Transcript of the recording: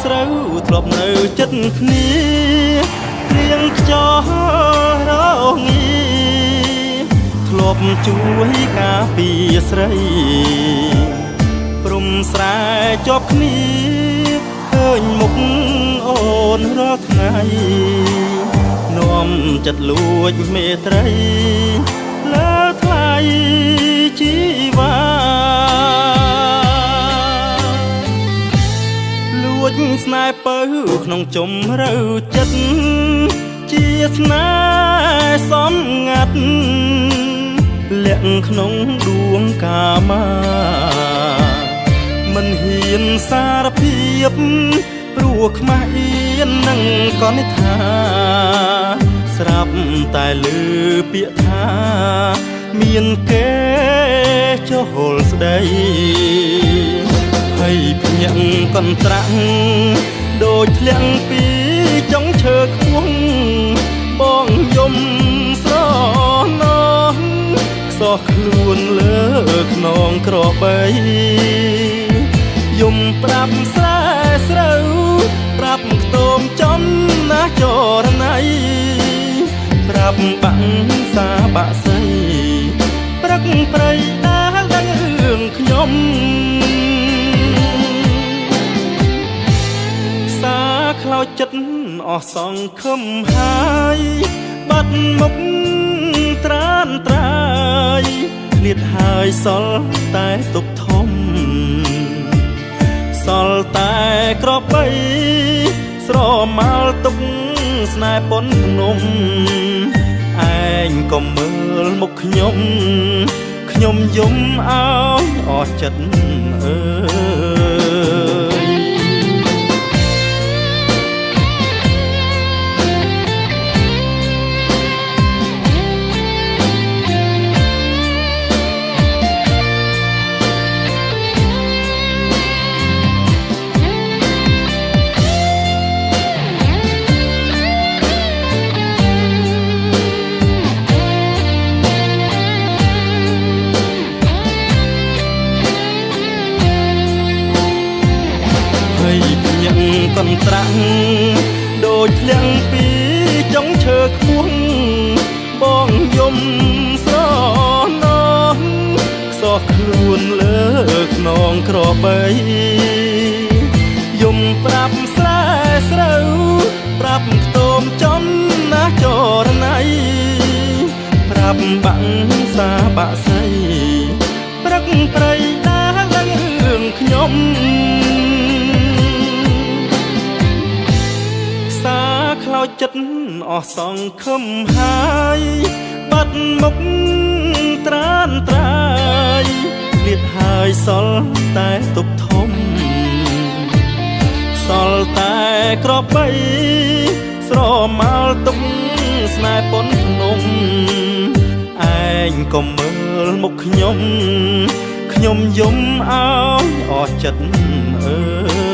ស្រូវធ្លាប់នៅចិត្តគ្នាព្រៀងខ្យល់រងាធ្លាប់ជួយការពារស្រីព្រំស្រែជាប់គ្នាឃើញមុខអូនរាល់ថ្ងៃនាំចិត្តលួចមេត្រីលើថ្លៃជីវ៉ាលួចស្នេហ៍ពៅក្នុងជំរឿចិត្តជាស្នេហ៍សំងាត់លាក់ក្នុងដួងកាមាមិនហ៊ានសារភាពព្រោះខ្មាស់អៀននឹងកនិដ្ឋាស្រាប់តែលឺពាក្យថាមានគេចូលស្ដីហើយភ្ញាក់កន្ត្រាក់ដូចធ្លាក់ពីចុងឈើខ្ពស់បងយំស្រណោះខ្សោះខ្លួនលើខ្នងក្របីយំប្រាប់ស្រែស្រូវប្រាប់ខ្ទមចំណាស់ចរណៃប្រាប់បាក់សាបាក់សីព្រឹកព្រៃដែលដឹងរឿងខ្ញុំសាខ្លោចចិត្តអស់សង្ឃឹមហើយបាត់មុខត្រានត្រាយឃ្លាតហើយសល់តែទុកធំសល់តែក្របីស្រមាលទុកស្នេហ៍ប៉ុនភ្នំឯងក៏មើលមុខខ្ញុំខ្ញុំយំឲ្យអស់ចិត្តអើយកន្ត្រាក់ដូចធ្លាក់ពីចុងឈើខ្ពស់បងយំស្រណោះខ្សោះខ្លួនលើខ្នងក្របីយំប្រាប់ស្រែស្រូវប្រាប់ខ្ទមចំណាស់ចរណៃប្រាប់បាក់សាបាក់សីព្រឹកព្រៃដែលដឹងរឿងខ្ញុំសាខ្លោចចិត្តអស់សង្ឃឹមហើយបាត់មុខត្រានត្រាយឃ្លាតហើយសល់តែទុកធំសល់តែក្របីស្រមាលទុកស្នេហ៍ប៉ុនភ្នំឯងក៏មើលមុខខ្ញុំខ្ញុំយំឲ្យអស់ចិត្តអើ